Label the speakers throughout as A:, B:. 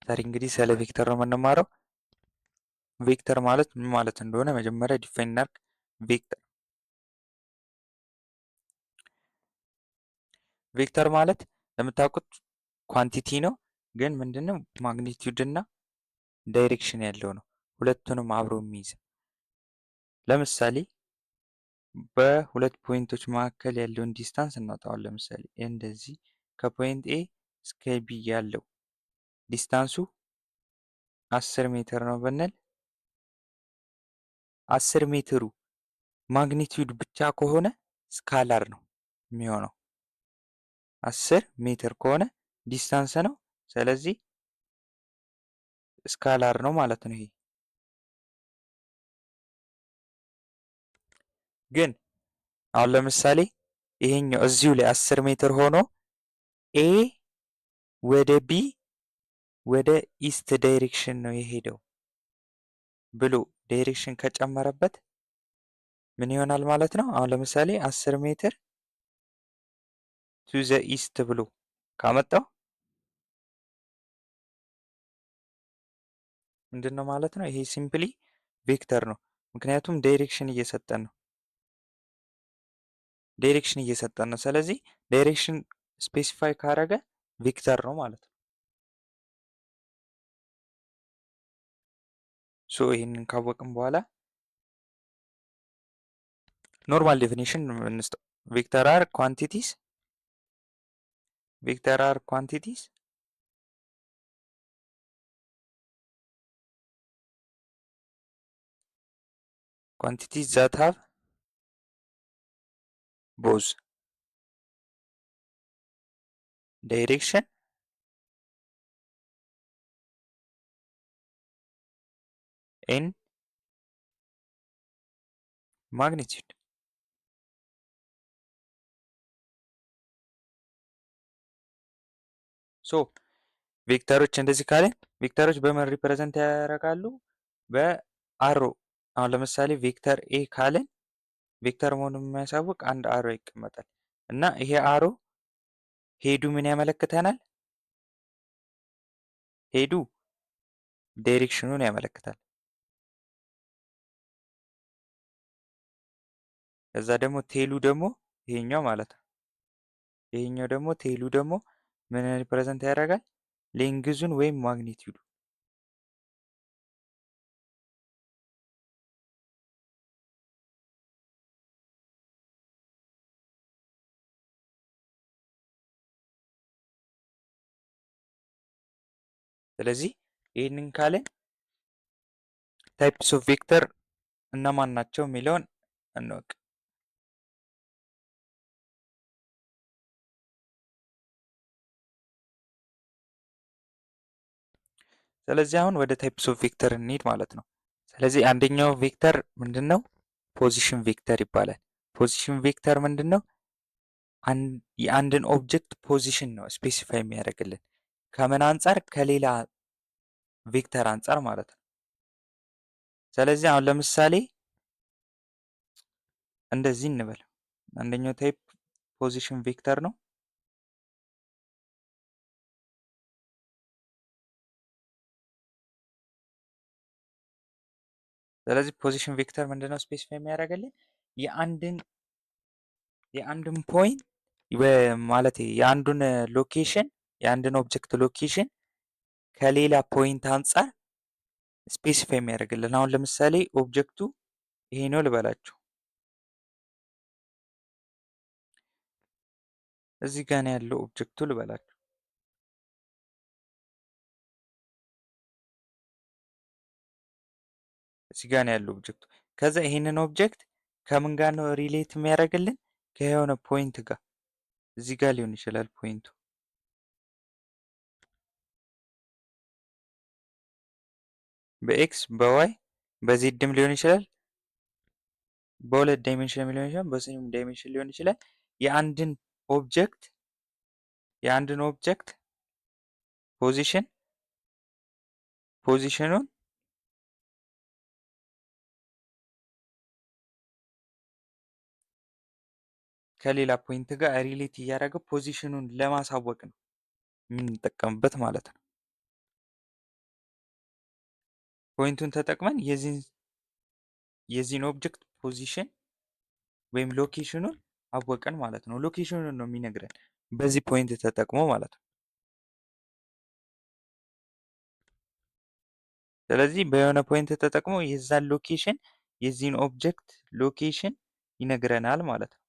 A: ዛሬ እንግዲህ ስለ vector ነው የምንማረው። Vector ማለት ምን ማለት እንደሆነ መጀመሪያ define እናድርግ። Vector ማለት እንደምታውቁት quantity ነው፣ ግን ምንድነው magnitude እና direction ያለው ነው። ሁለቱንም አብሮ የሚይዝ። ለምሳሌ በሁለት point ኦች መካከል ያለውን distance እናወጣዋለን። ለምሳሌ እንደዚህ ከ point A እስከ B ያለው distance ኡ 10 ሜትር ነው ብንል 10 ሜትሩ magnitude ብቻ ከሆነ scalar ነው የሚሆነው። 10 ሜትር ከሆነ distance ነው፣ ስለዚህ scalar ነው ማለት ነው። ይሄ ግን አሁን ለምሳሌ ይሄኛው እዚሁ ላይ 10 ሜትር ሆኖ A ወደ B ወደ east direction ነው የሄደው ብሎ direction ከጨመረበት ምን ይሆናል ማለት ነው? አሁን ለምሳሌ 10 ሜትር to the east ብሎ ካመጣው ምንድን ነው ማለት ነው? ይሄ simply vector ነው። ምክንያቱም direction እየሰጠን ነው። Direction እየሰጠን ነው። ስለዚህ direction specify ካደረገ vector ነው ማለት ነው። So ይህንን ካወቅን በኋላ normal definition እንስጠው። Vector are quantities that have both direction and magnitude። So vector ኦች እንደዚህ ካለን vector ኦች በምን represent ያደርጋሉ? በ arrow። አሁን ለምሳሌ vector A ካለን vector መሆኑን የሚያሳውቅ አንድ arrow ይቀመጣል እና ይሄ arrow head ኡ ምን ያመለክተናል? Head ኡ direction ኑን ያመለክታል። ከዛ ደግሞ tail ኡ ደግሞ ይሄኛው ማለት ነው። ይሄኛው ደግሞ tail ኡ ደግሞ ምን represent ያደርጋል? Length ኡን ወይም magnitude ኡ። ስለዚህ ይህንን ካለን types of vector እነማን ናቸው የሚለውን እንወቅ። ስለዚህ አሁን ወደ types of vector እንሂድ ማለት ነው። ስለዚህ አንደኛው vector ምንድን ነው? Position vector ይባላል። Position vector ምንድን ነው? የአንድን object position ነው specify የሚያደርግልን። ከምን አንጻር? ከሌላ vector አንጻር ማለት ነው። ስለዚህ አሁን ለምሳሌ እንደዚህ እንበል። አንደኛው type position vector ነው። ስለዚህ position vector ምንድነው specify የሚያደርግልን? የአንድን point ማለት የአንዱን location፣ የአንድን object location ከሌላ point አንጻር specify የሚያደርግልን። አሁን ለምሳሌ object ኡ ይሄ ነው ልበላችሁ። እዚህ ጋር ነው ያለው object ኡ ልበላችሁ። እዚህ ጋር ነው ያለው object ኡ። ከዛ ይሄንን object ከምን ጋር ነው relate የሚያደርግልን? ከየሆነ point ጋር። እዚህ ጋር ሊሆን ይችላል point ኡ። በ X፣ በ Y፣ በ Z ም ሊሆን ይችላል። በሁለት dimension ሊሆን ይችላል። በ three dimension ሊሆን ይችላል። የአንድን object position ኑን ከሌላ point ጋር relate እያደረገ position ኑን ለማሳወቅ ነው የምንጠቀምበት ማለት ነው። Point ኡን ተጠቅመን የዚህን object position ወይም location ኑን አወቀን ማለት ነው። Location ኑን ነው የሚነግረን በዚህ point ተጠቅሞ ማለት ነው። ስለዚህ በየሆነ point ተጠቅሞ የዛን location፣ የዚህን object location ይነግረናል ማለት ነው።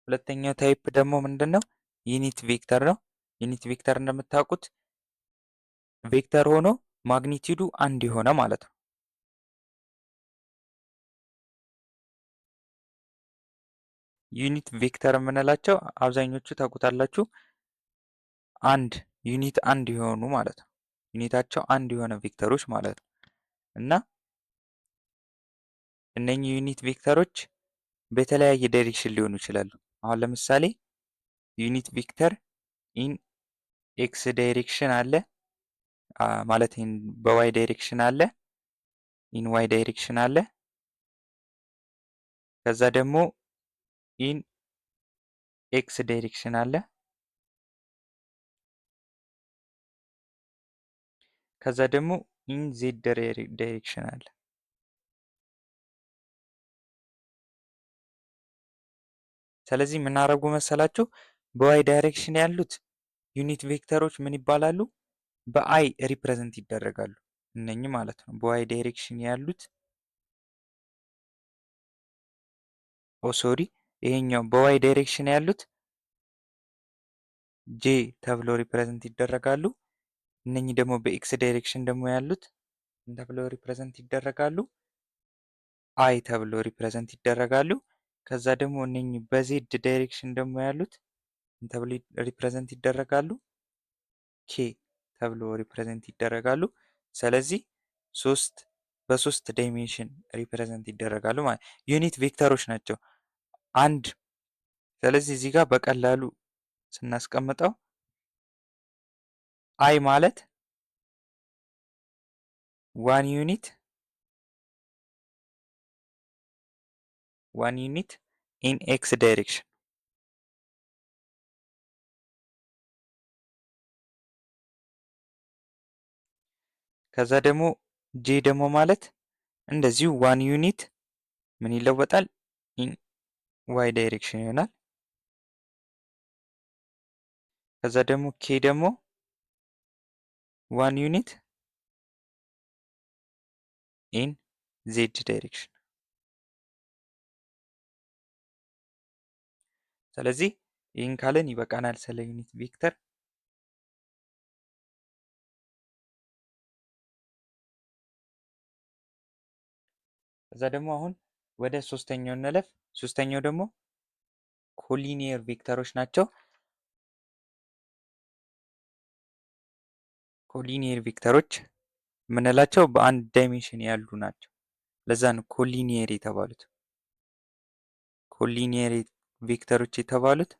A: ሁለተኛው type ደግሞ ምንድን ነው? Unit vector ነው። Unit vector እንደምታውቁት vector ሆኖ magnitude ኡ አንድ የሆነ ማለት ነው። Unit vector የምንላቸው አብዛኞቹ ታውቁታላችሁ። አንድ unit አንድ የሆኑ ማለት ነው። Unit ኣቸው አንድ የሆነ vector ኦች ማለት ነው። እና እነኚህ unit vector ኦች በተለያየ direction ሊሆኑ ይችላሉ። አሁን ለምሳሌ unit vector in x direction አለ፣ ማለት በ y direction አለ፣ in y direction አለ። ከዛ ደግሞ in x direction አለ። ከዛ ደግሞ in z direction አለ። ስለዚህ የምናደርጉ መሰላችሁ፣ በ y direction ያሉት unit vector ኦች ምን ይባላሉ? በ i represent ይደረጋሉ። እነኚህ ማለት ነው። በ y direction ያሉት፣ oh sorry፣ ይሄኛው በ y direction ያሉት j ተብሎ represent ይደረጋሉ። እነኚህ ደግሞ በ x direction ደግሞ ያሉት ምን ተብሎ represent ይደረጋሉ? I ተብሎ represent ይደረጋሉ። ከዛ ደግሞ እነኚህ በ z direction ደግሞ ያሉት ምን ተብሎ represent ይደረጋሉ? K ተብሎ represent ይደረጋሉ። ስለዚህ በሶስት dimension represent ይደረጋሉ ማለት unit vector ኦች ናቸው። አንድ ስለዚህ እዚህ ጋር በቀላሉ ስናስቀምጠው i ማለት 1 unit in x direction፣ ከዛ ደግሞ j ደግሞ ማለት እንደዚሁ 1 unit ምን ይለወጣል? In y direction ይሆናል። ከዛ ደግሞ k ደግሞ 1 unit in z direction። ስለዚህ ይህን ካለን ይበቃናል ስለ unit vector። ከዛ ደግሞ አሁን ወደ ሶስተኛው እንለፍ። ሶስተኛው ደግሞ collinear vector ኦች ናቸው። Collinear vector ኦች የምንላቸው በአንድ dimension ያሉ ናቸው። ለዛ ነው collinear የተባሉት። Collinear vector ኦች የተባሉት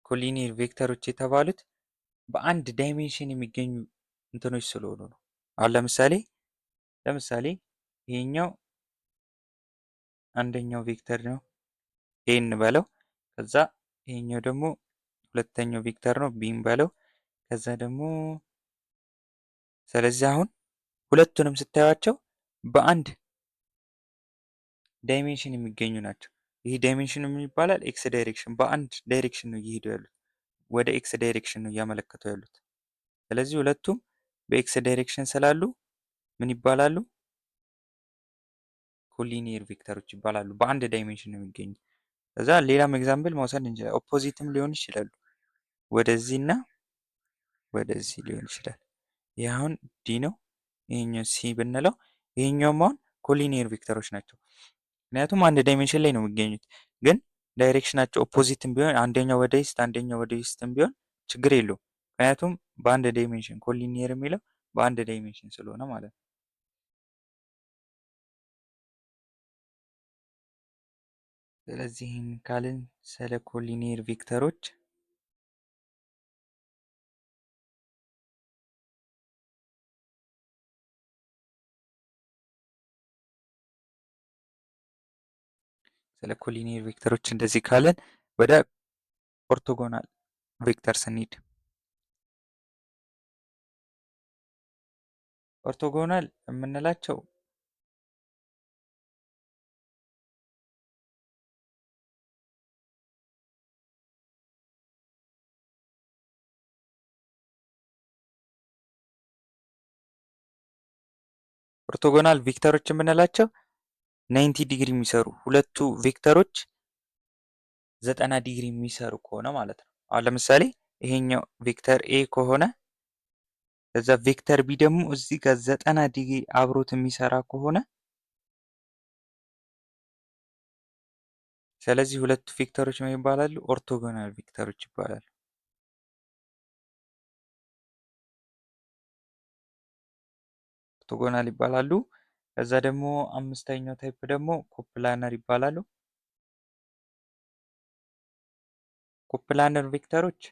A: collinear vector ኦች የተባሉት በአንድ dimension የሚገኙ እንትኖች ስለሆኑ ነው። አሁን ለምሳሌ ይሄኛው አንደኛው vector ነው፣ A እንበለው። ከዛ ይሄኛው ደግሞ ሁለተኛው vector ነው፣ B እንበለው። ከዛ ደግሞ ስለዚህ አሁን ሁለቱንም ስታዩቸው በአንድ dimension የሚገኙ ናቸው። ይህ dimension ምን ይባላል? X direction። በአንድ direction ነው እየሄዱ ያሉት። ወደ x direction ነው እያመለከቱ ያሉት። ስለዚህ ሁለቱም በ x direction ስላሉ ምን ይባላሉ? Collinear vector ኦች ይባላሉ። በአንድ dimension ነው የሚገኙት። ከዛ ሌላም example መውሰድ እንችላለን። Opposite ም ሊሆን ይችላሉ። ወደዚህና ወደዚህ ሊሆን ይችላል። ይህ አሁን D ነው። ይሄኛው C ብንለው ይሄኛውም አሁን collinear vector ኦች ናቸው። ምክንያቱም አንድ dimension ላይ ነው የሚገኙት። ግን direction ኣቸው opposite ም ቢሆን፣ አንደኛው ወደ east አንደኛው ወደ west ም ቢሆን ችግር የለውም። ምክንያቱም በአንድ dimension፣ collinear የሚለው በአንድ dimension ስለሆነ ማለት ነው። ስለዚህ ይህን ካልን ስለ collinear vector ኦች፣ ስለ collinear vector ኦች እንደዚህ ካልን ወደ orthogonal vector ስንሄድ Orthogonal የምንላቸው orthogonal vector ኦች የምንላቸው 90 ዲግሪ የሚሰሩ፣ ሁለቱ vector ኦች 90 ዲግሪ የሚሰሩ ከሆነ ማለት ነው። አሁን ለምሳሌ ይሄኛው vector A ከሆነ፣ ከዛ vector B ደግሞ እዚህ ጋር 90 ዲግሪ አብሮት የሚሰራ ከሆነ፣ ስለዚህ ሁለቱ vector ኦች ምን ይባላሉ? Orthogonal vector ኦች ይባላሉ። Orthogonal ይባላሉ። ከዛ ደግሞ አምስተኛው type ደግሞ coplanar ይባላሉ። Coplanar vector ኦች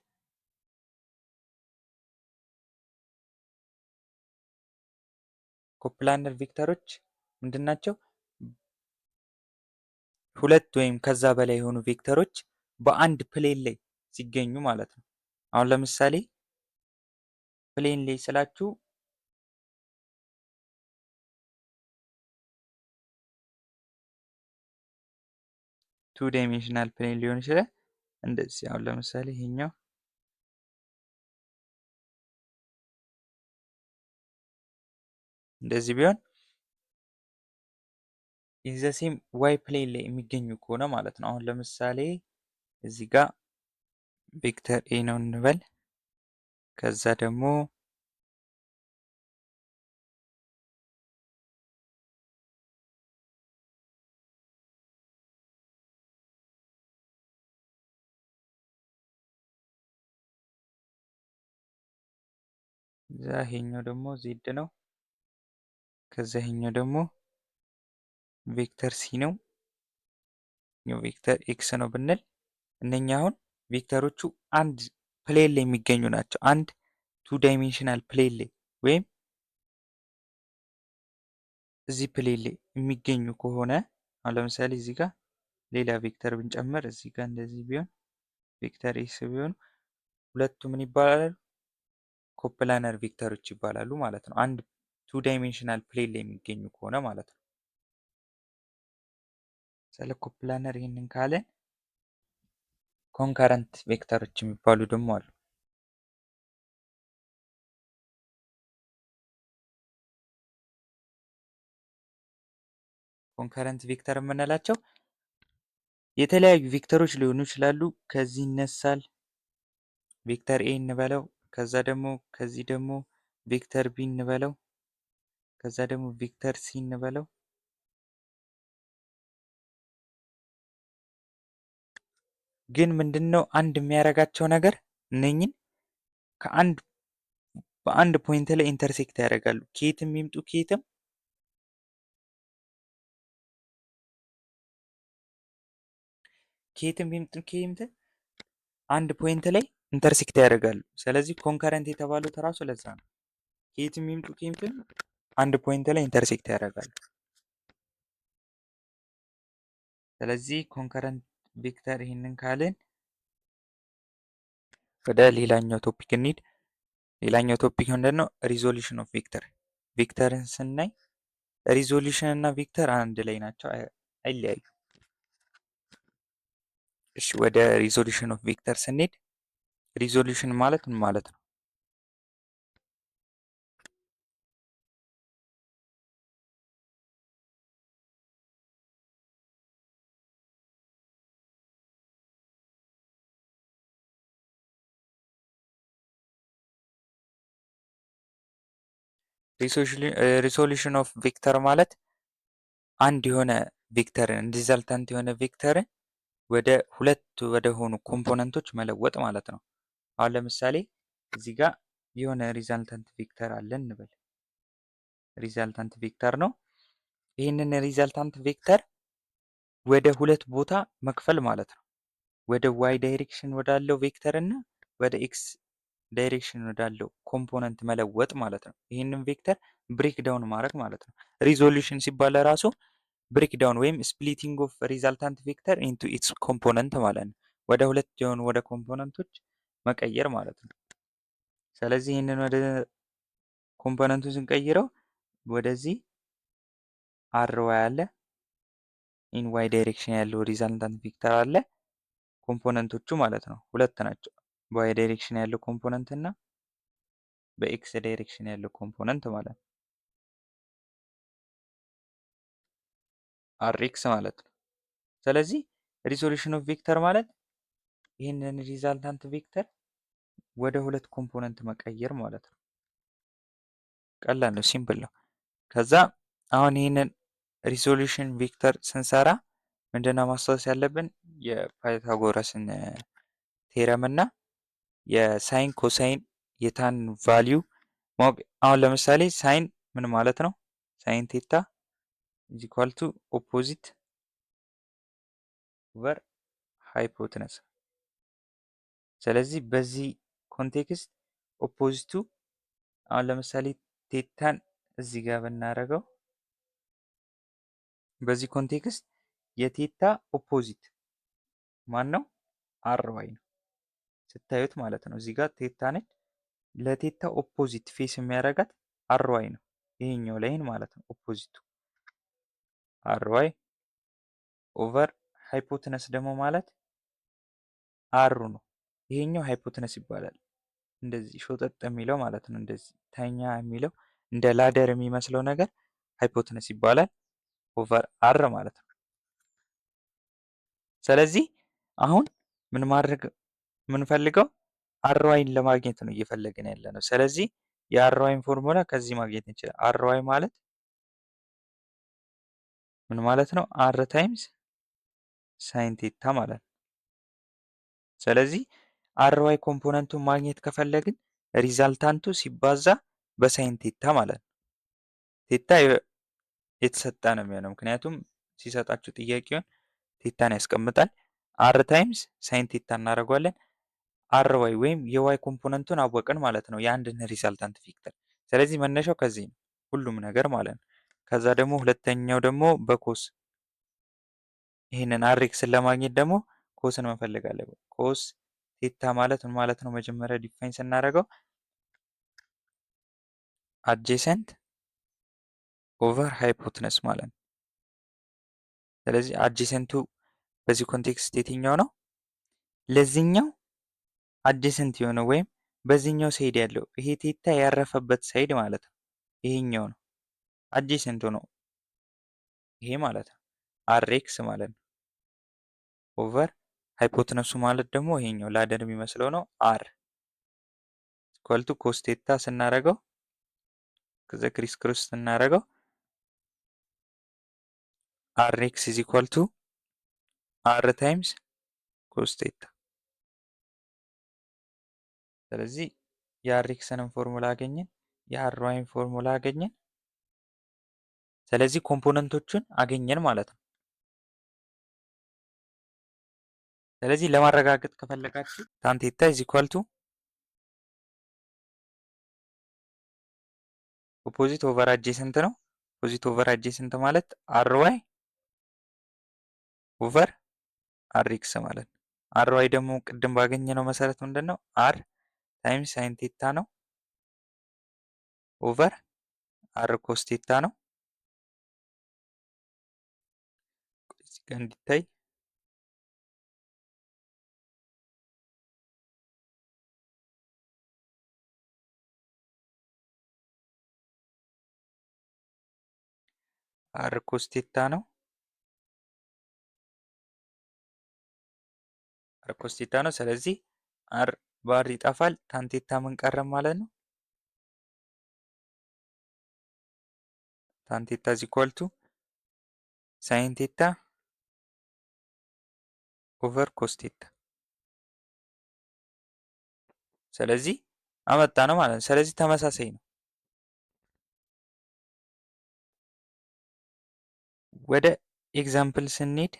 A: coplanar vector ኦች ምንድን ናቸው? ሁለት ወይም ከዛ በላይ የሆኑ vector ኦች በአንድ plane ላይ ሲገኙ ማለት ነው። አሁን ለምሳሌ plane ላይ ስላችሁ two dimensional plane ሊሆን ይችላል። እንደዚህ አሁን ለምሳሌ ይሄኛው እንደዚህ ቢሆን in the same y plane ላይ የሚገኙ ከሆነ ማለት ነው። አሁን ለምሳሌ እዚህ ጋር vector A ነው እንበል። ከዛ ደግሞ እዛ ይሄኛው ደግሞ Z ነው። ከዛ ይሄኛው ደግሞ vector C ነው። Vector X ነው ብንል እነኛ አሁን vector ኦቹ አንድ plane ላይ የሚገኙ ናቸው። አንድ two dimensional plane ላይ ወይም እዚህ plane ላይ የሚገኙ ከሆነ፣ አሁን ለምሳሌ እዚህ ጋር ሌላ vector ብንጨምር፣ እዚህ ጋር እንደዚህ ቢሆን፣ vector S ቢሆኑ ሁለቱ ምን ይባላሉ? Coplanar vector ኦች ይባላሉ ማለት ነው። አንድ two dimensional plane ላይ የሚገኙ ከሆነ ማለት ነው። ስለ coplanar ይህንን ካለን concurrent vector ኦች የሚባሉ ደግሞ አሉ። Concurrent vector የምንላቸው የተለያዩ vector ኦች ሊሆኑ ይችላሉ። ከዚህ ይነሳል፣ vector A እንበለው፣ ከዛ ደግሞ ከዚህ ደግሞ vector B እንበለው፣ ከዛ ደግሞ vector C እንበለው። ግን ምንድነው አንድ የሚያደርጋቸው ነገር? እነኝን በአንድ point ላይ intersect ያደርጋሉ። ከየትም ይምጡ ከየትም፣ ከየትም ይምጡ ከየትም አንድ point ላይ intersect ያደርጋሉ። ስለዚህ concurrent የተባሉት እራሱ ለዛ ነው። ከየትም ይምጡ ከየትም አንድ point ላይ intersect ያደርጋሉ። ስለዚህ concurrent vector ይህንን ካልን ወደ ሌላኛው topic እንሂድ። ሌላኛው topic ምንድን ነው? Resolution of vector። Vector ን ስናይ resolution እና vector አንድ ላይ ናቸው፣ አይለያዩም። እሺ፣ ወደ resolution of vector ስንሄድ resolution ማለት ምን ማለት ነው? Resolution of vector ማለት አንድ የሆነ vector ን፣ resultant የሆነ vector ን ወደ ሁለት ወደ ሆኑ component ኦች መለወጥ ማለት ነው። አሁን ለምሳሌ እዚህ ጋር የሆነ resultant vector አለ እንበል። Resultant vector ነው። ይህንን resultant vector ወደ ሁለት ቦታ መክፈል ማለት ነው። ወደ y direction ወዳለው vector እና ወደ x direction ወዳለው component መለወጥ ማለት ነው። ይህንን vector break down ማድረግ ማለት ነው። Resolution ሲባል ራሱ break down ወይም splitting of resultant vector into its component ማለት ነው። ወደ ሁለት የሆኑ ወደ component ኦች መቀየር ማለት ነው። ስለዚህ ይህንን ወደ component ኡ ስንቀይረው ወደዚህ R y አለ፣ in y direction ያለው resultant vector አለ። Component ኦቹ ማለት ነው ሁለት ናቸው። በ y direction ያለው component እና በ x direction ያለው component ማለት ነው። R x ማለት ነው። ስለዚህ resolution of vector ማለት ይህንን resultant vector ወደ ሁለት component መቀየር ማለት ነው። ቀላል ነው፣ simple ነው። ከዛ አሁን ይህንን resolution vector ስንሰራ ምንድነው ማስታወስ ያለብን? የ Pythagoras ን theorem እና የ sine፣ cosine፣ የ tan value ማወቅ። አሁን ለምሳሌ sine ምን ማለት ነው? Sine theta is equal to opposite over hypotenuse። ስለዚህ በዚህ context opposite ኡ አሁን ለምሳሌ theta ን እዚህ ጋር ብናደርገው በዚህ context የ theta opposite ማን ነው? R y ነው ስታዩት ማለት ነው። እዚህ ጋር theta ነች። ለ theta opposite face የሚያደርጋት R y ነው። ይሄኛው line ማለት ነው። Opposite ኡ R y over hypotenuse ደግሞ ማለት R ኡ ነው። ይሄኛው hypotenuse ይባላል። እንደዚህ ሾጠጥ የሚለው ማለት ነው። እንደዚህ ተኛ የሚለው እንደ ladder የሚመስለው ነገር hypotenuse ይባላል። Over R ማለት ነው። ስለዚህ አሁን ምን ማድረግ የምንፈልገው R y ን ለማግኘት ነው እየፈለግን ያለ ነው። ስለዚህ የ R y ን formula ከዚህ ማግኘት እንችላለን። R y ማለት ምን ማለት ነው? R times sine theta ማለት ነው። ስለዚህ R y component ኡን ማግኘት ከፈለግን resultant ኡ ሲባዛ በ sine theta ማለት ነው። Theta የተሰጠ ነው የሚሆነው፣ ምክንያቱም ሲሰጣችሁ ጥያቄውን theta ን ያስቀምጣል። R times sine theta እናደርገዋለን። R y ወይም የ y component ኡን አወቅን ማለት ነው የአንድን resultant vector። ስለዚህ መነሻው ከዚህ ነው ሁሉም ነገር ማለት ነው። ከዛ ደግሞ ሁለተኛው ደግሞ በ cos ይህንን R x ን ለማግኘት ደግሞ cos ን መፈለግ አለብን። Cos theta ማለት ምን ማለት ነው? መጀመሪያ define ስናደርገው adjacent over hypotenuse ማለት ነው። ስለዚህ adjacent ኡ በዚህ context የትኛው ነው? ለዚህኛው adjacent የሆነ ወይም በዚህኛው side ያለው ይሄ theta ያረፈበት side ማለት ነው። ይሄኛው ነው adjacent ኡ ነው ይሄ ማለት ነው። R x ማለት ነው። Over hypotenuse ኡ ማለት ደግሞ ይሄኛው ladder የሚመስለው ነው። R equal to cos theta ስናደርገው ከዛ criss cross ስናደርገው R x is equal to R times cos theta። ስለዚህ የ R x ንም ፎርሙላ አገኘን፣ የ R y ን formula አገኘን። ስለዚህ component ኦቹን አገኘን ማለት ነው። ስለዚህ ለማረጋገጥ ከፈለጋችሁ tan theta is equal to opposite over adjacent ነው። Opposite over adjacent ማለት R y over R x ማለት ነው። R y ደግሞ ቅድም ባገኘነው መሰረት ምንድን ነው? R times sine theta ነው over R cos theta ነው። እዚህ ጋር እንዲታይ R cos theta ነው። R cos theta ነው። ስለዚህ R በ R ይጠፋል። Tan theta ምን ቀረም ማለት ነው? Tan theta is equal to sine theta over cos theta። ስለዚህ አመጣ ነው ማለት ነው። ስለዚህ ተመሳሳይ ነው። ወደ example ስንሄድ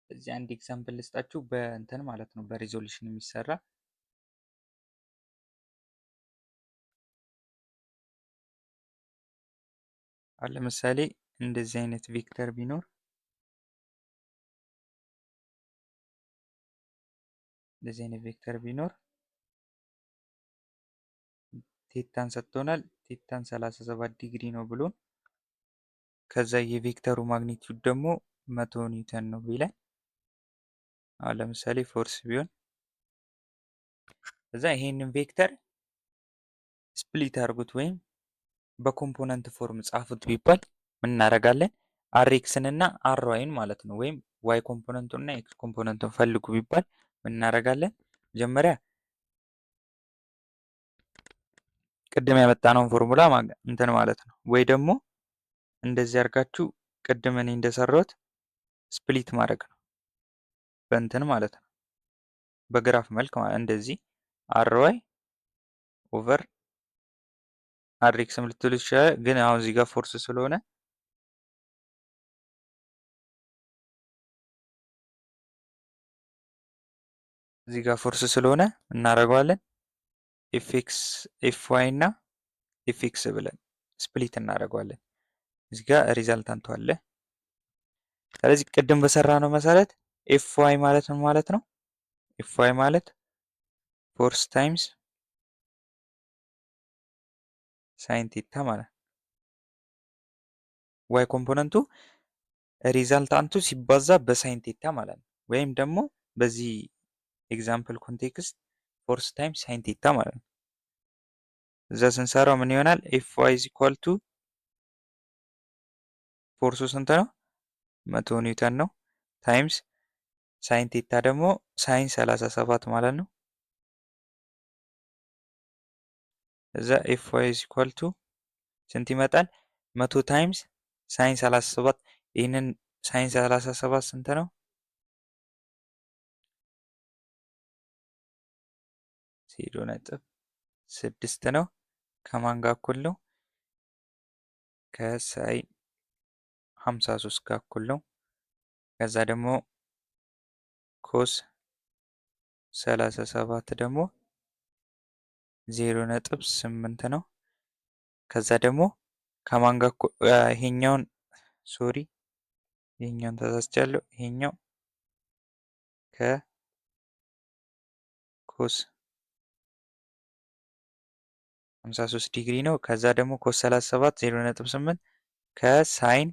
A: እዚህ አንድ example ልስጣችሁ በእንትን ማለት ነው በ resolution የሚሰራ። አሁን ለምሳሌ እንደዚህ አይነት vector ቢኖር፣ እንደዚህ አይነት vector ቢኖር Theta ን ሰጥቶናል። Theta ን 37 ዲግሪ ነው ብሎን ከዛ የ vector ኡ magnitude ደግሞ 100 ኒውተን ነው ቢለን፣ አሁን ለምሳሌ force ቢሆን፣ እዛ ይሄንን vector split አድርጉት ወይም በ component form ጻፉት ቢባል ምን እናደርጋለን? Rx ን እና Ry ን ማለት ነው። ወይም y component ኡን እና x component ኡን ፈልጉ ቢባል ምን እናደርጋለን? መጀመሪያ ቅድም ያመጣነውን ፎርሙላ እንትን ማለት ነው። ወይ ደግሞ እንደዚህ አድርጋችሁ ቅድም እኔ እንደሰራሁት split ማድረግ ነው። በእንትን ማለት ነው። በ graph መልክ ማለት እንደዚህ Ry over Rx ም ልትሉ ይችላል። ግን አሁን እዚህ ጋር force ስለሆነ፣ እዚህ ጋር force ስለሆነ እናደርገዋለን Fx፣ Fy እና Fx ብለን split እናደርገዋለን። እዚህ ጋር resultant ኡ አለ። ስለዚህ ቅድም በሰራነው መሰረት Fy ማለት ምን ማለት ነው? Fy ማለት force times sine theta ማለት ነው። y component ኡ resultant ኡ ሲባዛ በ sine theta ማለት ነው። ወይም ደግሞ በዚህ example context force times sine theta ማለት ነው። እዛ ስንሰራው ምን ይሆናል? Fy is equal to force ኡ ስንት ነው? 100 ኒውተን ነው። Times sine theta ደግሞ sine 37 ማለት ነው። እዛ Fy is equal to ስንት ይመጣል? 100 times sine 37። ይህንን sine 37 ስንት ነው? 0.6 ነው። ከማን ጋር እኩል ነው? ከ sine 53 ጋር እኩል ነው። ከዛ ደግሞ cos 37 ደግሞ 0.8 ነው። ከዛ ደግሞ ከማን ጋር ይሄኛውን፣ sorry፣ ይሄኛውን ተሳስቻለሁ። ይሄኛው ከ cos 53 ዲግሪ ነው። ከዛ ደግሞ cos 37 0.8 ከ sine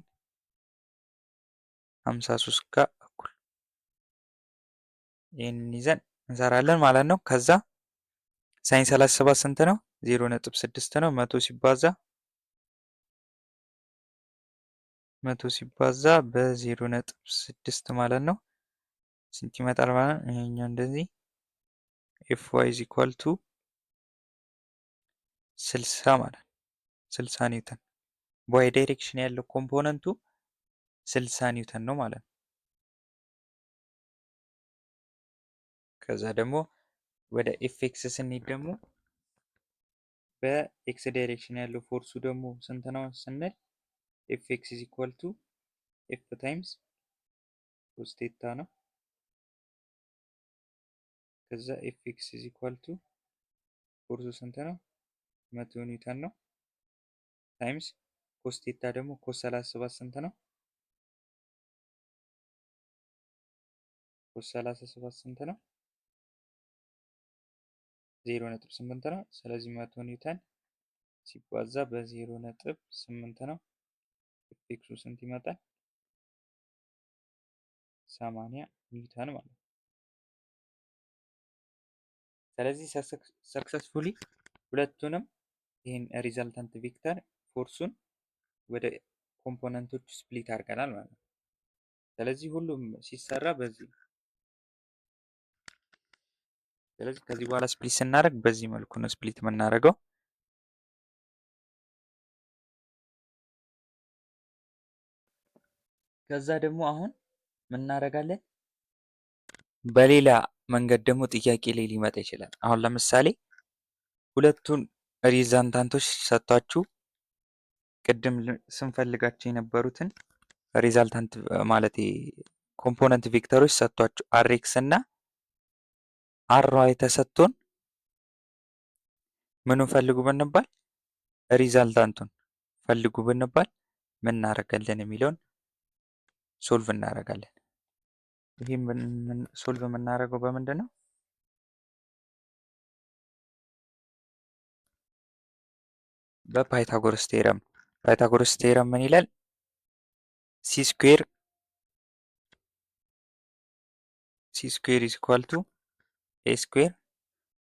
A: 53 ጋር እኩል፣ ይህንን ይዘን እንሰራለን ማለት ነው። ከዛ sine 37 ስንት ነው? 0.6 ነው። 100 ሲባዛ በ0.6 ማለት ነው። ስንት ይመጣል ማለት ነው? ይሄኛው እንደዚህ Fy is equal to 60 ማለት ነው። 60 ኒውተን በ y direction ያለው component ኡ 60 ኒውተን ነው ማለት ነው። ከዛ ደግሞ ወደ Fx ስንሄድ ደግሞ በ x direction ያለው force ኡ ደግሞ ስንት ነው ስንል Fx is equal to F times cos theta ነው። ከዛ Fx is equal to force ኡ ስንት ነው? 100 ኒውተን ነው። Times cos theta ደግሞ cos 37 ስንት ነው? Cos 37 ስንት ነው? 0.8 ነው። ስለዚህ 100 ኒውተን ሲባዛ በ0.8 ነው። Fx ኡ ስንት ይመጣል? 80 ኒውተን ማለት ነው። ስለዚህ successfully ሁለቱንም ይህን resultant vector force ኡን ወደ component ኦቹ split አድርገናል ማለት ነው። ስለዚህ ሁሉም ሲሰራ በዚህ፣ ስለዚህ ከዚህ በኋላ split ስናደርግ በዚህ መልኩ ነው split የምናደርገው። ከዛ ደግሞ አሁን ምን እናደርጋለን? በሌላ መንገድ ደግሞ ጥያቄ ላይ ሊመጣ ይችላል። አሁን ለምሳሌ ሁለቱን resultant ኦች ሰጥቷችሁ ቅድም ስንፈልጋቸው የነበሩትን resultant ማለት component vector ኦች ሰጥቷችሁ Rx እና Ry ተሰጥቶን ምኑን ፈልጉ ብንባል፣ resultant ኡን ፈልጉ ብንባል ምን እናደርጋለን የሚለውን solve እናደርጋለን። ይህም solve የምናደርገው በምንድን ነው? በ Pythagoras theorem። Pythagoras theorem ምን ይላል? C square is equal to A square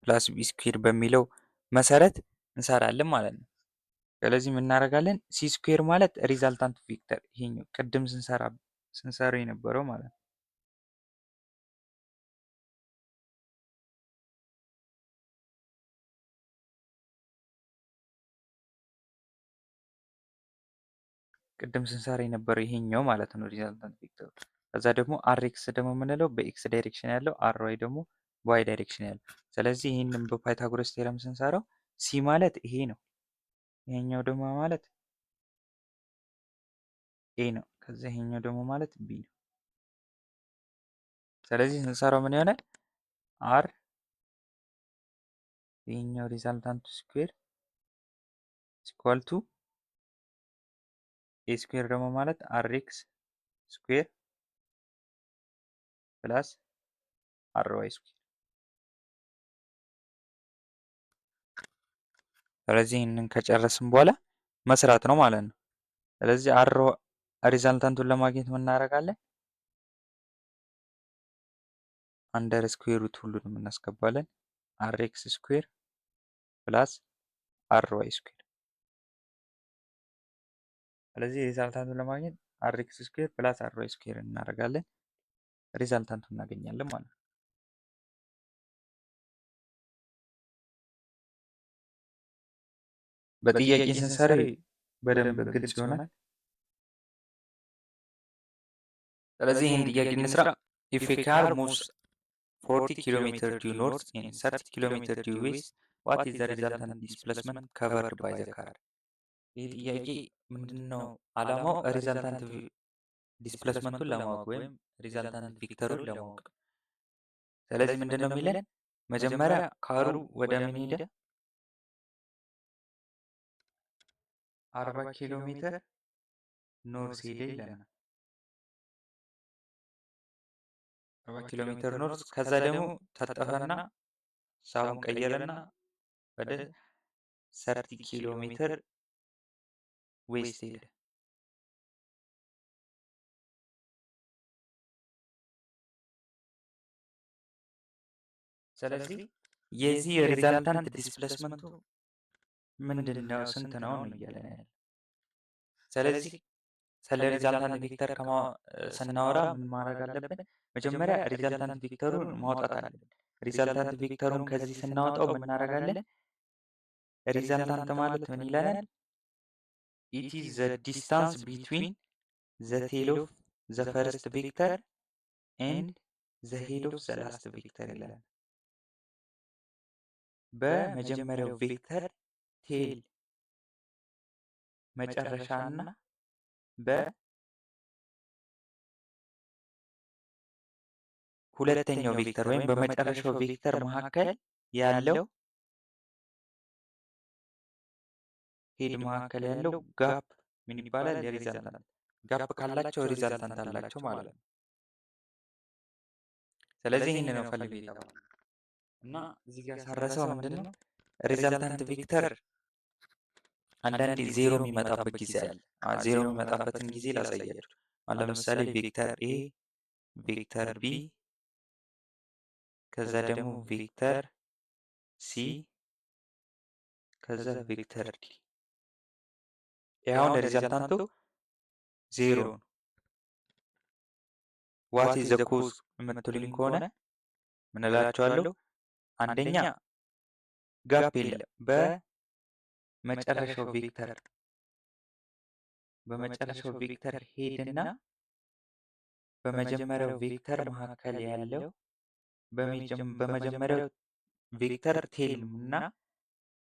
A: plus B square በሚለው መሰረት እንሰራለን ማለት ነው። ስለዚህ ምን እናደርጋለን? C square ማለት resultant vector ይሄኛው ቅድም ስንሰራው የነበረው ማለት ነው። ቅድም ስንሰራ የነበረው ይሄኛው ማለት ነው resultant vector ኡ። ከዛ ደግሞ R x ደግሞ የምንለው በ x direction ያለው፣ R y ደግሞ በ y direction ያለው። ስለዚህ ይህንን በ Pythagoras theorem ስንሰራው C ማለት ይሄ ነው። ይሄኛው ደግሞ ማለት A ነው። ከዛ ይሄኛው ደግሞ ማለት B ነው። ስለዚህ ስንሰራው ምን ይሆናል? R ይሄኛው resultant ኡ square equal to A square ደግሞ ማለት R x square plus R y square። ስለዚህ ይህንን ከጨረስን በኋላ መስራት ነው ማለት ነው። ስለዚህ R resultant ኡን ለማግኘት ምን እናደርጋለን? Under square root ሁሉንም እናስገባለን። R x square plus R y square። ስለዚህ resultant ኡን ለማግኘት R x square plus R y square እናደርጋለን። Resultant ኡን እናገኛለን ማለት ነው። በጥያቄ ስንሰራ በደንብ ግልጽ ይሆናል። ስለዚህ ይህን ጥያቄ እንስራ። If a car moves 40 km due north and 30 km due west, what is the resultant displacement covered by the car? ይህ ጥያቄ ምንድነው ዓላማው? Resultant displacement ኡን ለማወቅ ወይም resultant vector ኡን ለማወቅ። ስለዚህ ምንድነው የሚለን? መጀመሪያ car ኡ ወደ ምን ሄደ? 40 ኪሎ ሜትር north ሄደ ይለናል። 40 ኪሎ ሜትር north። ከዛ ደግሞ ታጠፈና ሀሳቡን ቀየረና ወደ 30 ኪሎ ሜትር west ሄደ። ስለዚህ የዚህ resultant displacement ኡ ምንድን ነው? ስንት ነው ነው እያለን ያለ። ስለዚህ ስለ resultant vector ስናወራ ምን ማድረግ አለብን? መጀመሪያ resultant vector ኡን ማውጣት አለብን። Resultant vector ኡን ከዚህ ስናወጣው ምን እናደርጋለን? Resultant ማለት ምን ይለናል? It is the distance between the tail of the first vector and the head of the last vector ይለናል። በመጀመሪያው vector tail መጨረሻና በሁለተኛው vector ወይም በመጨረሻው vector መካከል ያለው head መካከል ያለው gap ምን ይባላል? የ resultant gap ካላቸው resultant አላቸው ማለት ነው። ስለዚህ ይህን ነው ፈልግ የተባለው እና እዚህ ጋር ሳረሰው ምንድን ነው resultant vector አንዳንዴ ዜሮ የሚመጣበት ጊዜ አለ። ዜሮ የሚመጣበትን ጊዜ ላሳያችሁ። አሁን ለምሳሌ vector A፣ vector B፣ ከዛ ደግሞ vector C፣ ከዛ vector D። ይህ አሁን resultant ኡ ዜሮ ነው። What is the cause የምትሉኝ ከሆነ ምን እላችኋለሁ? አንደኛ gap የለም በመጨረሻው vector head እና በመጀመሪያው vector መካከል ያለው፣ በመጀመሪያው vector tail እና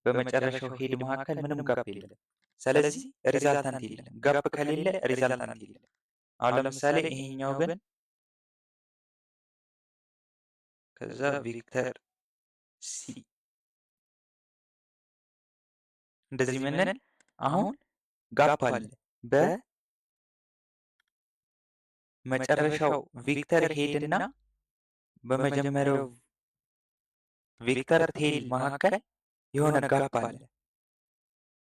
A: በመጨረሻው head መካከል ምንም gap የለም። ስለዚህ resultant የለም። Gap ከሌለ resultant የለም። አሁን ለምሳሌ ይሄኛው ግን ከዛ vector C እንደዚህ ምንል አሁን gap አለ በመጨረሻው vector head እና በመጀመሪያው vector tail መካከል የሆነ gap አለ።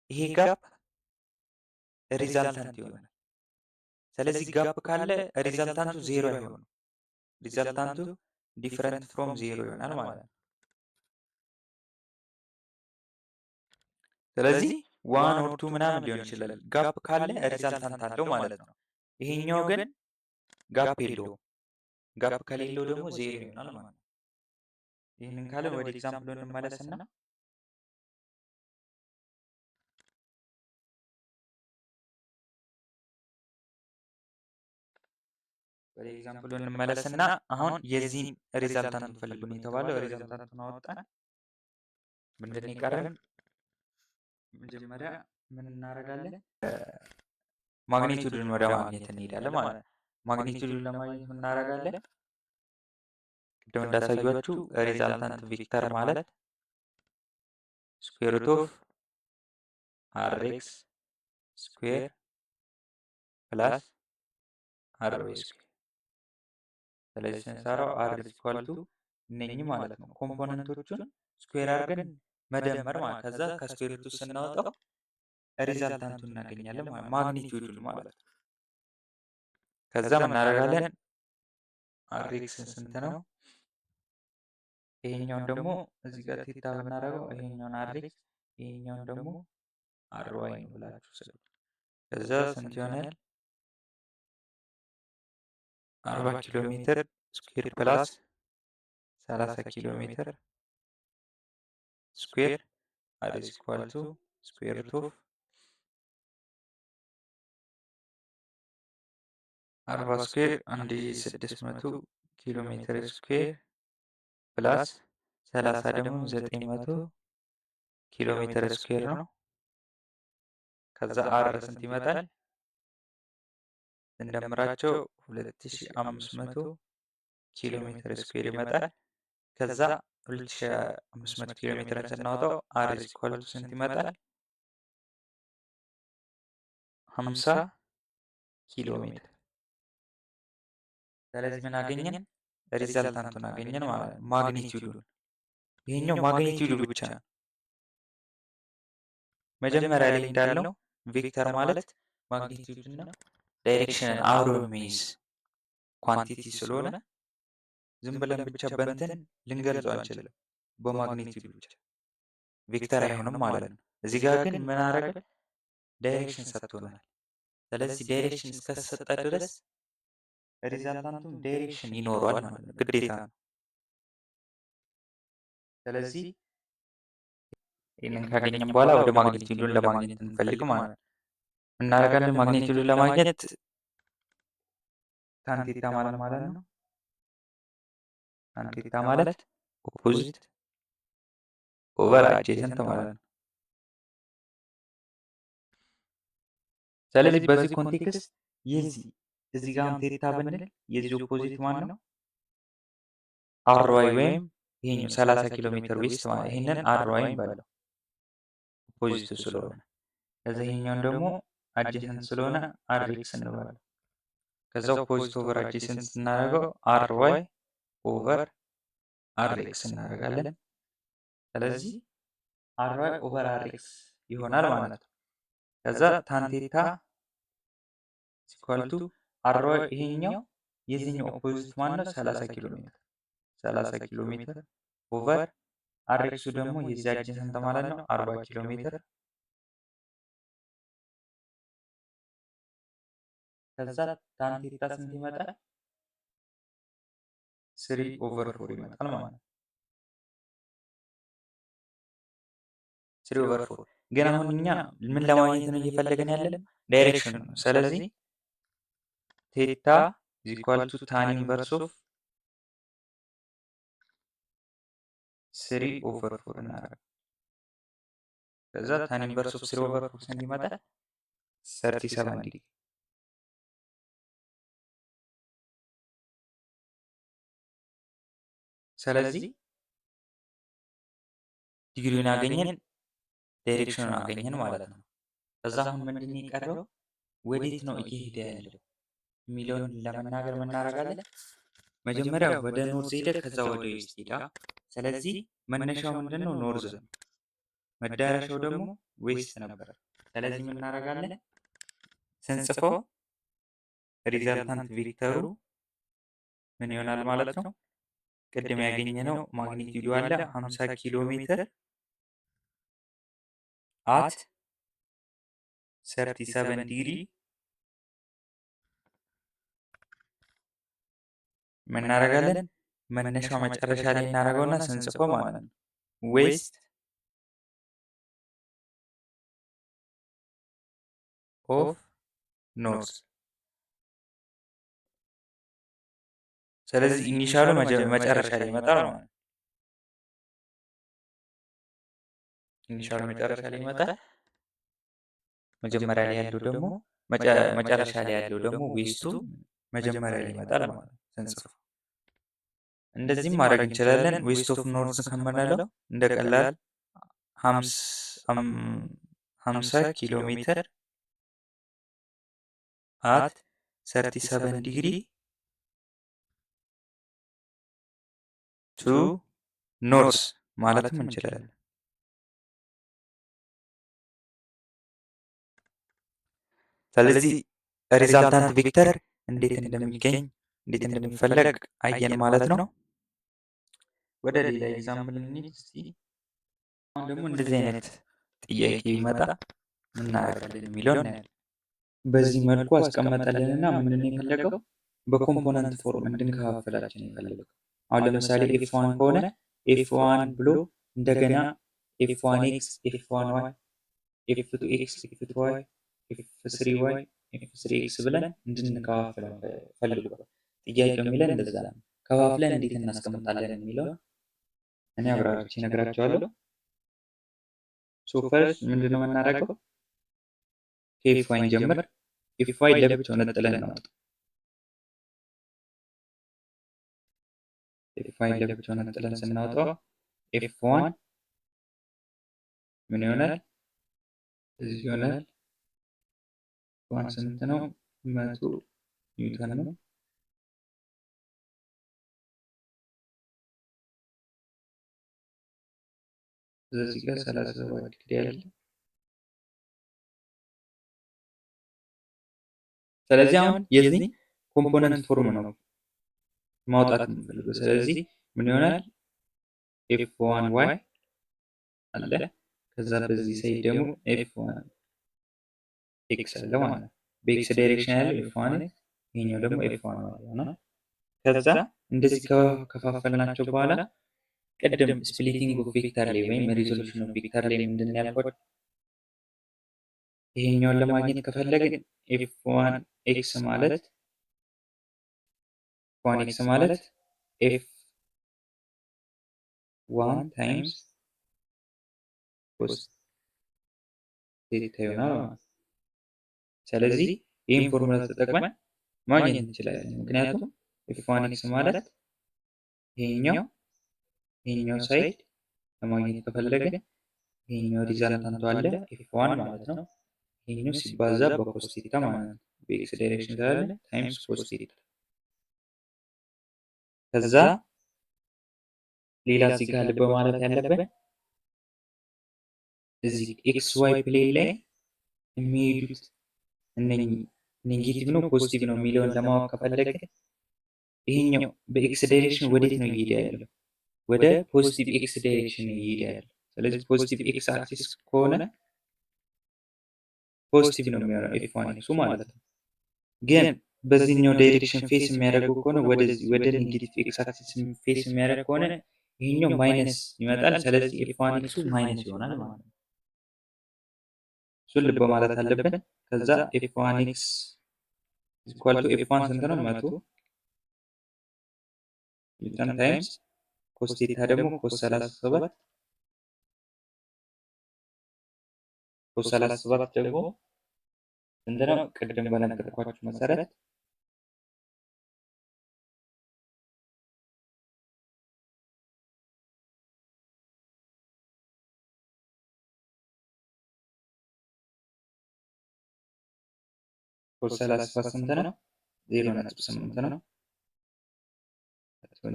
A: ይሄ gap resultant ይሆናል። ስለዚህ gap ካለ resultant ኡ ዜሮ አይሆንም። Resultant ኡ different from zero ይሆናል ማለት ነው። ስለዚህ 1 or 2 ምናምን ሊሆን ይችላል። Gap ካለ resultant አለው ማለት ነው። ይሄኛው ግን gap የለውም። Gap ከሌለው ደግሞ ዜሮ ይሆናል ማለት ነው። ይህንን ካለን ወደ example ኡ እንመለስና ወደ example ኡ እንመለስና አሁን የዚህን resultant ፈልጉ ነው የተባለው። Resultant ኡን አወጣን። ምንድን ነው የቀረን? መጀመሪያ ምን እናደርጋለን? Magnitude ን ወደ ማግኘት እንሄዳለን ማለት ነው። Magnitude ን ለማግኘት ምን እናደርጋለን? ቅድም እንዳሳያችሁ resultant vector ማለት square root of Rx square plus Ry square። ስለዚህ ስንሰራው R equal to እነኚህ ማለት ነው component ኦቹን square አድርገን መደመር ማለት ከዛ ከ square root ኡ ስናወጣው resultant ኡን እናገኛለን ማለት magnitude ኡን ማለት ነው። ከዛ ምን እናደርጋለን? Rx ስንት ነው? ይሄኛውን ደግሞ እዚህ ጋር theta ብናደርገው ይሄኛውን Rx ይሄኛውን ደግሞ Ry ነው ብላችሁ ስሉ ከዛ ስንት ይሆናል? 40 ኪሎ ሜትር square plus 30 ኪሎ ሜትር square R is equal to square root of 40 square 1600 ኪሎ ሜትር square plus 30 ደግሞ 900 ኪሎ ሜትር square ነው። ከዛ R ስንት ይመጣል? እንደምራቸው 2500 ኪሎ ሜትር square ይመጣል። ከዛ 2500 ኪሎ ሜትር ስናወጣው R is equal to ስንት ይመጣል? 50 ኪሎ ሜትር። ስለዚህ ምን አገኘን? Resultant ኡን አገኘን ማለት ነው፣ magnitude ኡን። ይሄኛው magnitude ኡ ብቻ ነው። መጀመሪያ ላይ እንዳልነው vector ማለት magnitude እና direction ን አብሮ የሚይዝ quantity ስለሆነ ዝም ብለን ብቻ በእንትን ልንገልጸው አንችልም። በ magnitude ብቻ vector አይሆንም ማለት ነው። እዚህ ጋር ግን ምን አደረገ? Direction ሰጥቶናል። ስለዚህ direction እስከተሰጠ ድረስ resultant ኡም direction ይኖረዋል ማለት ነው፣ ግዴታ ነው። ስለዚህ ይህንን ካገኘን በኋላ ወደ magnitude ኡን ለማግኘት እንፈልግ ማለት ነው። እናደርጋለን magnitude ኡን ለማግኘት tan theta ማለት ማለት ነው። Tan theta ማለት opposite over adjacent ማለት ነው። ስለዚህ በዚህ context የዚህ እዚህ ጋር theta ብንል የዚህ opposite ማን ነው? Ry ወይም ይሄኛው 30 ኪሎ ሜትር west ማለት ይሄንን Ry እንበለው opposite ኡ ስለሆነ፣ ከዛ ይሄኛውን ደግሞ adjacent ስለሆነ Rx እንበለው። ከዛ opposite over adjacent ስናደርገው Ry over Rx እናደርጋለን። ስለዚህ Ry over Rx ይሆናል ማለት ነው። ከዛ tan theta equal to Ry ይሄኛው የዚህኛው opposite ማን ነው? 30 ኪሎ ሜትር 30 ኪሎ ሜትር over Rx ኡ ደግሞ የዚህ adjacent ማለት ነው 40 ኪሎ ሜትር። ከዛ tan theta ስንት ይመጣል? 3/4 ይመጣል ማለት ነው። 3/4 ግን አሁን እኛ ምን ለማግኘት ነው እየፈለገን ያለን? Direction ነው። ስለዚህ theta is equal to tan inverse of 3/4 እናደርጋለን። ከዛ tan inverse of 3/4 ስንት ይመጣል? 37 ዲግሪ። ስለዚህ ዲግሪውን አገኘን፣ direction ኡን አገኘን ማለት ነው። ከዛ አሁን ምንድን ነው የቀረው? ወዴት ነው እየሄደ ያለው የሚለውን ለመናገር ምን እናደርጋለን? መጀመሪያ ወደ north ሄደ፣ ከዛ ወደ west ሄዳ። ስለዚህ መነሻው ምንድን ነው? North ነው። መዳረሻው ደግሞ west ነበር። ስለዚህ ምን እናደርጋለን? ስንጽፈው resultant vector ኡ ምን ይሆናል ማለት ነው? ቅድም ያገኘነው magnitude ኡ አለ 50 ኪሎ ሜትር at 37 ዲግሪ ምን እናደርጋለን? መነሻው መጨረሻ ላይ እናደርገውና ስንጽፈው ማለት ነው west of north። ስለዚህ initial ኡ መጨረሻ ላይ ይመጣል ማለት ነው። initial ኡ መጨረሻ ላይ ይመጣል። መጀመሪያ ላይ ያለው ደግሞ መጨረሻ ላይ ያለው ደግሞ west ኡ መጀመሪያ ላይ ይመጣል ማለት ነው ስንጽፈው። እንደዚህም ማድረግ እንችላለን። west of north ከምንለው እንደ ቀላል 50 ኪሎ ሜትር at 37 degree to north ማለትም እንችላለን። ስለዚህ resultant vector እንዴት እንደሚገኝ እንዴት እንደሚፈለግ አየን ማለት ነው። ወደ ሌላ example እንሂድ እስቲ። አሁን ደግሞ እንደዚህ አይነት ጥያቄ ቢመጣ ምን እናደርጋለን የሚለውን እናያለን። በዚህ መልኩ አስቀመጠልንና ምንድን ነው የፈለገው? በ component form እንድንከፋፍላቸው ነው የፈለገው። አሁን ለምሳሌ F one ከሆነ F one ብሎ እንደገና F one x፣ F one y፣ F two x፣ F two y፣ F three y፣ F three x ብለን እንድንከፋፍለው ፈልጓል። ጥያቄው የሚለን እንደዛ ነው። ከፋፍለን እንዴት እናስቀምጣለን የሚለውን እኔ አብራርቼ እነግራቸዋለሁ። So first ምንድነው የምናደርገው? ከ F y እንጀምር። F y ለብቻው ነጥለን እናውጣ። F y ለብቻው ነጥለን ስናወጣው F one ምን ይሆናል? እዚህ ይሆናል። one ስንት ነው? 100 ኒውተን ነው። እዚህ ጋር 37 ዲግሪ አለ። ስለዚህ አሁን የዚህ component form ነው ማውጣት የምንፈልገው። ስለዚህ ምን ይሆናል? F one y አለ፣ ከዛ በዚህ side ደግሞ F one x አለ ማለት ነው። በ x direction ያለው F one x፣ ይሄኛው ደግሞ F one y ይሆናል። ከዛ እንደዚህ ከፋፈልናቸው በኋላ ቅድም splitting of vector ላይ ወይም resolution of vector ላይ ምንድን ነው ያልኳችሁ? ይሄኛውን ለማግኘት ከፈለግን F one x ማለት one x ማለት F one times cos theta ይሆናል ማለት ነው። ስለዚህ ይህን ፎርሙላ ተጠቅመን ማግኘት እንችላለን። ምክንያቱም F one x ማለት ይሄኛው side ለማግኘት ከፈለግን ይሄኛው resultant ኡ አለ F one ማለት ነው። ይሄኛው ሲባዛ በ cos theta ማለት ነው። በ x direction ስላለ times cos theta። ከዛ ሌላ እዚህ ጋር ልብ ማለት ያለብን እዚህ x y plane ላይ የሚሄዱት እነኚህ negative ነው positive ነው የሚለውን ለማወቅ ከፈለግን ይሄኛው በ x direction ወዴት ነው እየሄደ ያለው? ወደ positive x direction ነው እየሄደ ያለው። ስለዚህ positive x axis ከሆነ positive ነው የሚሆነው F one x ኡ ማለት ነው። ግን በዚህኛው direction face የሚያደርገው ከሆነ ወደዚህ ወደ negative x axis face የሚያደርግ ከሆነ ይሄኛው minus ይመጣል። ስለዚህ F one x ኡ minus ይሆናል ማለት ነው። እሱን ልብ ማለት አለብን። ከዛ F one x equal to F one ስንት ነው? 100 ኒውተን times cos theta ደግሞ cos 37 cos 37 ደግሞ ስንት ነው? ቅድም በነገርኳችሁ መሰረት cos 37 ስንት ነው? 0.8 ነው።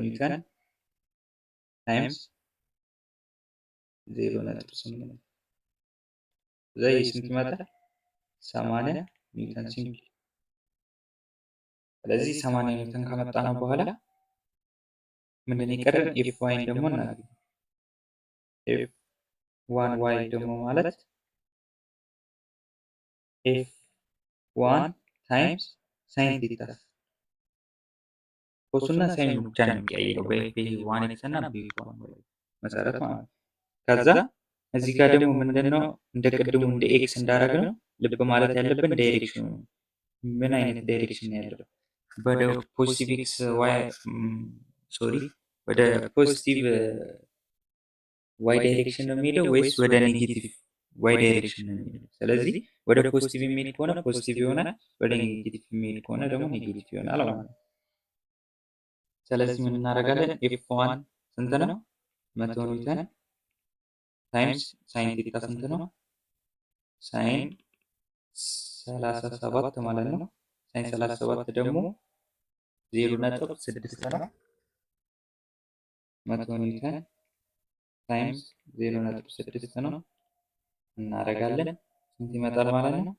A: ኒውተን times 0.8። ከዛ ይህ ስንት ይመጣል? 80 ኒውተን simple። ስለዚህ 80 ኒውተን ካመጣ ነው በኋላ ምንድን የቀረን? F y ን ደግሞ እናገኝ። F one y ደግሞ ማለት F one times sine theta፣ cos ኡና sine ኡ ብቻ ነው የሚቀይረው በ F one x እና በ F one y መሰረት ማለት ነው። ከዛ እዚህ ጋር ደግሞ ምንድነው፣ እንደ ቅድሙ እንደ x እንዳደረግነው ልብ ማለት ያለብን direction ኑ ምን አይነት direction ያለው፣ ወደ positive x y፣ sorry፣ ወደ positive y direction ነው የሚሄደው ወይስ ወደ negative y direction ነው የሚሄደው? ስለዚህ ወደ positive የሚሄድ ከሆነ positive ይሆናል፣ ወደ negative የሚሄድ ከሆነ ደግሞ negative ይሆናል ማለት ነው። ስለዚህ ምን እናደርጋለን? F one ስንት ነው? 100 ኒውተን times sine theta ስንት ነው? Sine 37 ማለት ነው። Sine 37 ደግሞ 0.6 ነው። 100 ኒውተን times 0.6 ነው እናደርጋለን። ስንት ይመጣል ማለት ነው?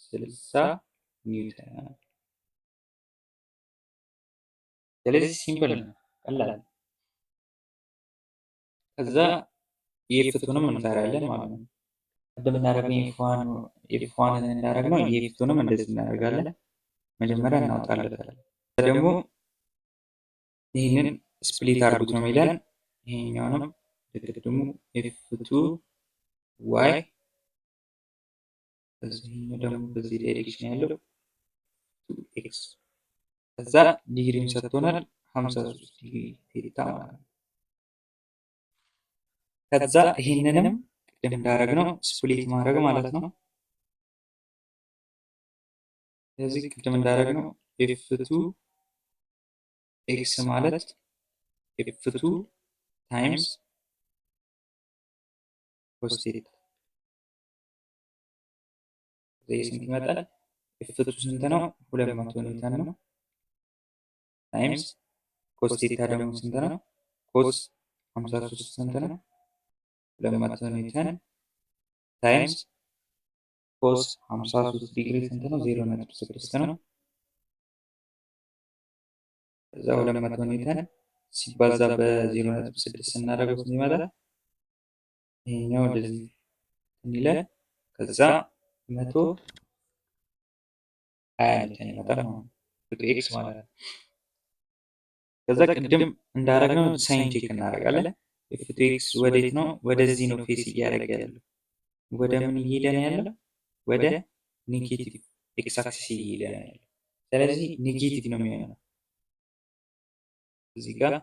A: 60 ኒውተን። ስለዚህ simple ነው፣ ቀላል። ከዛ የ F two ንም እንሰራለን ማለት ነው። ቅድም እንዳደረግነው F one ን እንዳደረግነው የ F two ንም እንደዚህ እናደርጋለን። መጀመሪያ እናወጣለታለን። ደግሞ ይህንን split አድርጉት ነው የሚለን። ይሄኛውንም ደግሞ F two y፣ በዚህኛው ደግሞ በዚህ direction ያለው x፣ ከዛ ዲግሪውን ሰጥቶናል፣ 53 ዲግሪ theta ማለት ነው። ከዛ ይህንንም ቅድም እንዳደረግነው split ማድረግ ማለት ነው። ስለዚህ ቅድም እንዳደረግነው F two x ማለት F two times cos theta። ይህ ስንት ይመጣል? F two ስንት ነው? 200 ኒውተን ነው። Times cos theta ደግሞ ስንት ነው? Cos 53 ስንት ነው? 200 ኒውተን times cos 53 ዲግሪ ስንት ነው? 0.6 ነው። ከዛ 200 ኒውተን ሲባዛ በ0.6 ስናደርገው ስንት ይመጣል? ይሄኛው ወደዚህ ይላል። ከዛ 120 ኒውተን ይመጣል ማለት ነው። X ማለት ነው። ከዛ ቅድም እንዳደረግነው sign check እናደርጋለን። F two x ወዴት ነው? ወደዚህ ነው face እያደረገ ያለው። ወደ ምን እየሄደ ነው ያለው? ወደ negative x axis እየሄደ ነው ያለው። ስለዚህ negative ነው የሚሆነው። እዚህ ጋር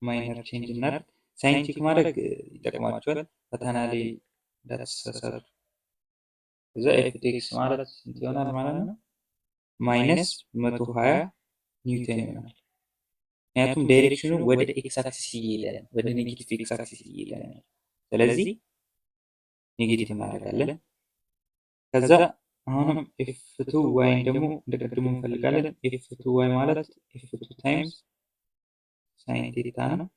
A: minor change እናድርግ። Sign check ማድረግ ይጠቅማችኋል፣ ፈተና ላይ እንዳትሳሳቱ። ከዛ F two x ማለት ስንት ይሆናል ማለት ነው? Minus 120 ኒውተን ይሆናል። ምክንያቱም direction ኑ ወደ x axis እየሄደ ነው፣ ወደ negative x axis እየሄደ ነው። ስለዚህ negative እናደርጋለን። ከዛ አሁንም F two y ን ደግሞ እንደ ቅድሙ እንፈልጋለን። F two y ማለት F two times sine theta ነው።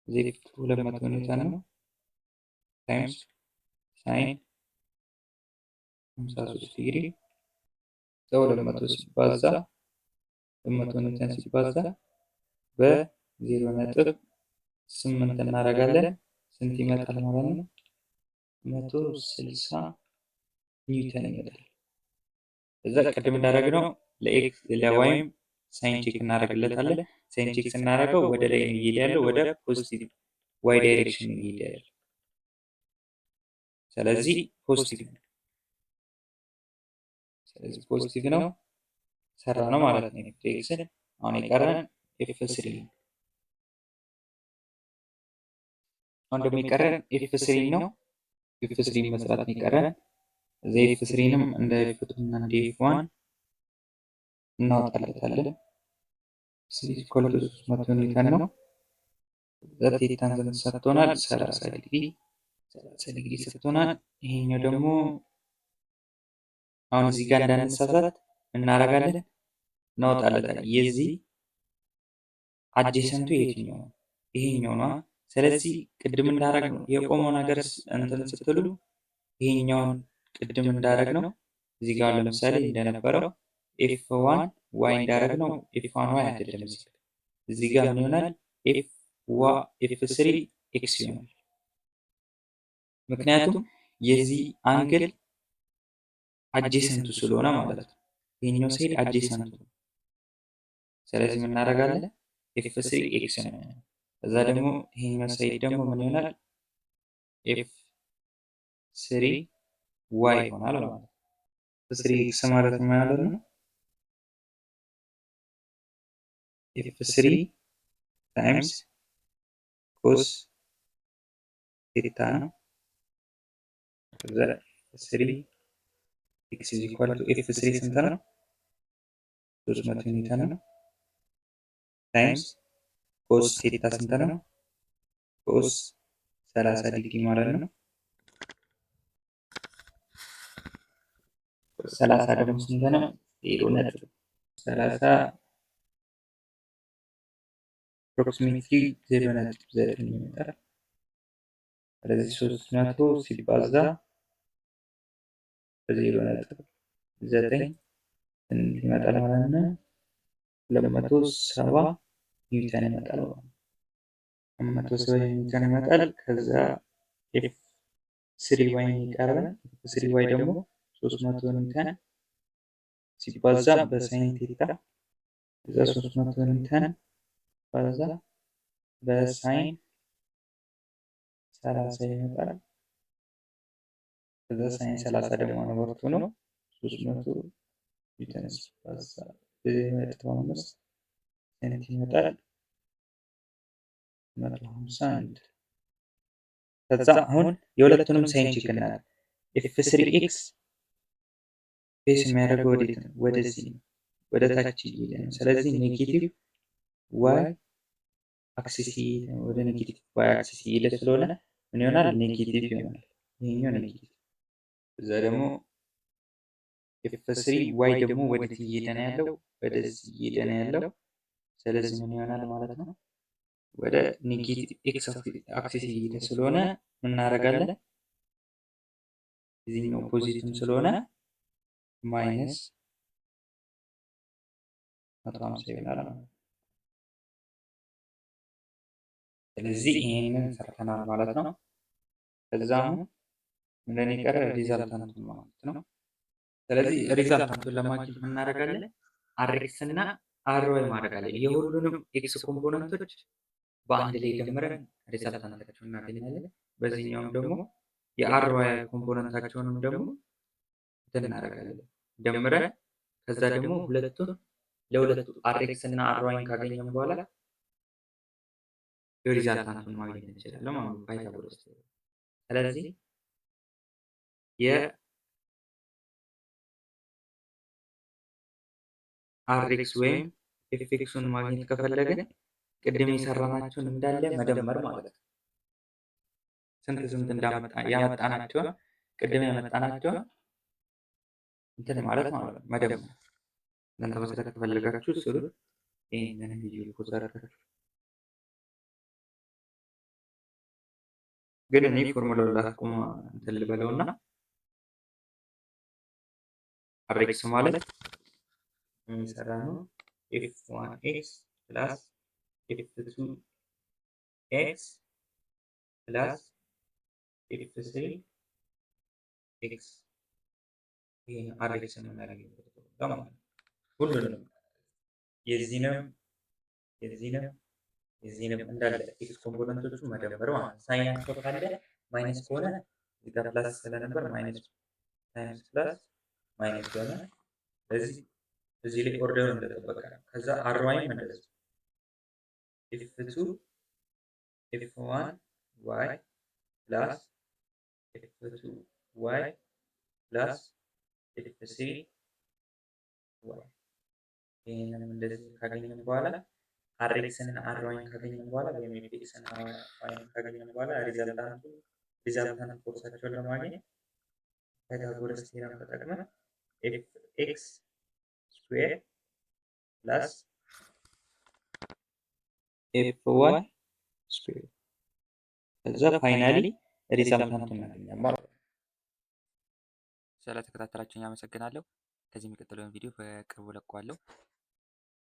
A: እዚህ F two 200 ኒውተን ነው times sine 53 ዲግሪ፣ 200 ሲባዛ፣ 200 ኒውተን ሲባዛ በ0.8 እናደርጋለን። ስንት ይመጣል ማለት ነው? 160 ኒውተን ይመጣል። እዛ ቅድም እንዳደረግነው ለ x ለ y ም sign check እናደርግለታለን። Sign check ስናደርገው ወደ ላይ ነው እየሄደ ያለው፣ ወደ positive y direction ነው እየሄደ ያለው። ስለዚህ positive ነው። ስለዚህ positive ነው፣ ሰራ ነው ማለት ነው። F x ን አሁን የቀረን F three ነው። አሁን ደግሞ የቀረን F three ነው። F three መስራት ነው የቀረን። እዛ F three ንም እንደ F two እና እንደ F one እናወጣለታለን። Three equal to 300 ኒውተን ነው። እዛ theta ን ስንት ሰጥቶናል? 30 ዲግሪ፣ 30 ዲግሪ ሰጥቶናል። ይሄኛው ደግሞ አሁን እዚህ ጋር እንዳንሳሳት እናደርጋለን፣ እናወጣለታለን። የዚህ adjacent ኡ የትኛው ነው? ይሄኛው ነው። ስለዚህ ቅድም እንዳደረግነው የቆመው ነገር እንትን ስትሉ ይሄኛውን ቅድም እንዳደረግነው እዚህ ጋር ለምሳሌ እንደነበረው F one y እንዳደረግነው F one y አይደለም። እዚህ ጋር ምን ይሆናል? F three x ይሆናል። ምክንያቱም የዚህ angle adjacent ኡ ስለሆነ ማለት ነው። ይሄኛው side adjacent ኡ ነው። ስለዚህ ምን እናደርጋለን? F three x ነው። ከዛ ደግሞ ይሄኛው side ደግሞ ምን ይሆናል? F three y ይሆናል ማለት ነው። Three x ማለት ምን ማለት ነው? F three times cos theta ነው። ከዛ three x is equal to F three ስንት ነው? 300 ኒውተን ነው። Times cos theta ስንት ነው? Cos 30 ዲግሪ ማለት ነው። 30 ደግሞ ስንት ነው? 0.30 approximately 0.9 ይመጣል። ስለዚህ 300 ሲባዛ በ0.9 ስንት ይመጣል ማለት ነው? 270 ኒውተን ይመጣል ማለት ነው። 270 ኒውተን ይመጣል። ከዛ F three y ይቀረን። F three y ደግሞ 300 ኒውተን ሲባዛ በ sine theta፣ ከዛ 300 ኒውተን ሲባዛ በ sine 30 ይመጣል። ከዛ sine 30 ደግሞ over two ነው። 300 ኒውተን ሲባዛ በ0.5 ስንት ይመጣል? 150 ኒውተን። ከዛ አሁን የሁለቱንም sign check እናደርግ። F three x face የሚያደርገው ወዴት ነው? ወደዚህ ነው፣ ወደ ታች እየሄደ ነው። ስለዚህ negative y axis፣ ወደ negative y axis እየሄደ ስለሆነ ምን ይሆናል? Negative ይሆናል። ይሄኛው negative። እዛ ደግሞ F three y ደግሞ ወዴት እየሄደ ነው ያለው? ወደዚህ እየሄደ ነው ያለው። ስለዚህ ምን ይሆናል ማለት ነው? ወደ negative x axis እየሄደ ስለሆነ ምን እናደርጋለን? እዚህኛው positive ስለሆነ minus 150 ይሆናል ማለት ነው። ስለዚህ ይሄንን ሰርተናል ማለት ነው። ከዛ አሁን ምንድን የቀረ? Resultant ኡን ማለት ነው። ስለዚህ resultant ኡን ለማግኘት ምን እናደርጋለን? Rx እና Ry ማድረግ አለ። የሁሉንም x component ኦች በአንድ ላይ ደምረን resultant ኣቸውን እናገኛለን። በዚህኛውም ደግሞ የ Ry component ኣቸውንም ደግሞ እንትን እናደርጋለን ደምረን፣ ከዛ ደግሞ ሁለቱን ለሁለቱ Rx እና Ry ን ካገኘን በኋላ resultant ኡን ማግኘት እንችላለን ማለት ነው ፓይታጎረስ። ስለዚህ የ Rx ወይም Fx ኡን ማግኘት ከፈለግን ቅድም የሰራናቸውን እንዳለ መደመር ማለት ነው። ስንት ስንት እንዳመጣ ያመጣናቸውን፣ ቅድም ያመጣናቸውን እንትን ማለት ማለት ነው፣ መደመር። እናንተ መስራት ከፈለጋችሁ ስሩት። ይህንን ቪዲዮ pause አድርጋችሁ፣ ግን እኔ ፎርሙላውን ላስቆም እንትን ልበለውና Rx ማለት የሚሰራ ነው F one x plus F two x plus F three x። ይሄ ነው Rx የምናገኝበት ማለት ነው። ሁሉንም የዚህንም የዚህንም የዚህንም እንዳለ x component ኦቹ መደመር ማለት ነው። Sign ኣቸው ካለ minus ከሆነ፣ እዚህ ጋር plus ስለነበር minus times plus minus ይሆናል። ስለዚህ እዚህ ላይ order ኡ እንደጠበቀ ነው። ከዛ Ry ም እንደዚህ F two F one y plus F two y plus F three y። ይህንንም እንደዚህ ካገኘን በኋላ፣ Rx ን Ry ን ካገኘን በኋላ ወይም Fx ን Ry ን ካገኘን በኋላ resultant force ኣቸውን ለማግኘት Pythagoras theorem ተጠቅመን Fx square plus Fy square። ከዛ finally resultant ኡን እናገኛለን ማለት ነው። ስለተከታተላችሁኝ አመሰግናለሁ። ከዚህ የሚቀጥለውን ቪዲዮ በቅርቡ እለቀዋለሁ።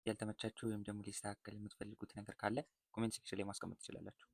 A: ያልተመቻችሁ ወይም ደግሞ ሊስተካከል የምትፈልጉት ነገር ካለ comment section ላይ ማስቀመጥ ትችላላችሁ።